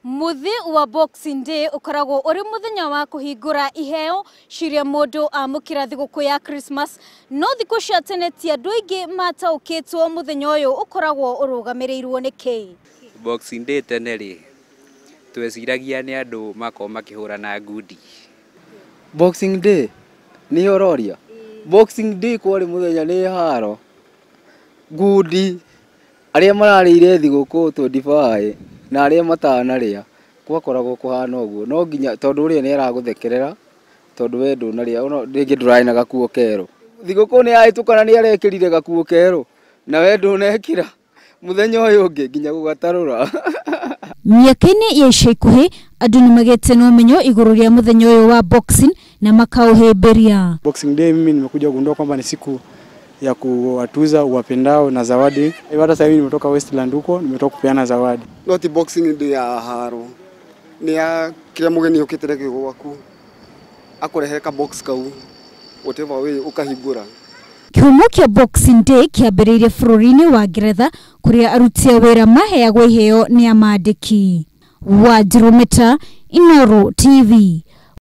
Muthi wa Boxing Day ukoragwo uri muthenya wa kuhingura iheo ciria mundu amukira thiguku ya Christmas. No thiku cia tene ti andu aingi mataukitwo muthenya uyu ukoragwo urugamirirwo ni kii. Boxing Day tene ri tweciragia ni andu makorwo makihurana ngundi. Boxing Day ni ororia. Boxing Day kwari muthenya ni haro ngundi aria mararĩire thigũkũ 25 na aria matanaria gwakoragwo kuhana ũguo. No nginya tondu ũrĩa nĩ aragũthekerera tondu we ndũnarĩa, ono rĩngĩ ndũrarĩ na gakuo kerũ. Thigũkũ nĩ yahĩtũka na nĩ arekĩrire gakuo kerũ na we ndũnekĩra mũthenya ũyũ ũngĩ nginya gũgatarũra. Mĩaka-inĩ ya ica ikuhĩ andũ nĩ magĩte na ũmenyo igũrũ rĩa mũthenya ũyũ wa boxing na makaũhĩmbĩria. Boxing Day mimi nimekuja kugundua kwamba ni siku ya kuwatuza uwapendao na zawadi. Hata sasa hivi nimetoka Westland huko, nimetoka kupeana zawadi. No ti Boxing Day ya haro. Ni ya kila mugeni ukite gwaku. Akurehe ka box kau. Whatever way ukahingura. Kĩhumo kĩa Boxing Day kĩambĩrĩirie bũrũri-inĩ wa Ngeretha kũrĩa aruti a wĩra maheagwo iheo nĩ amandĩki. Wanjiru Mita, Inooro TV.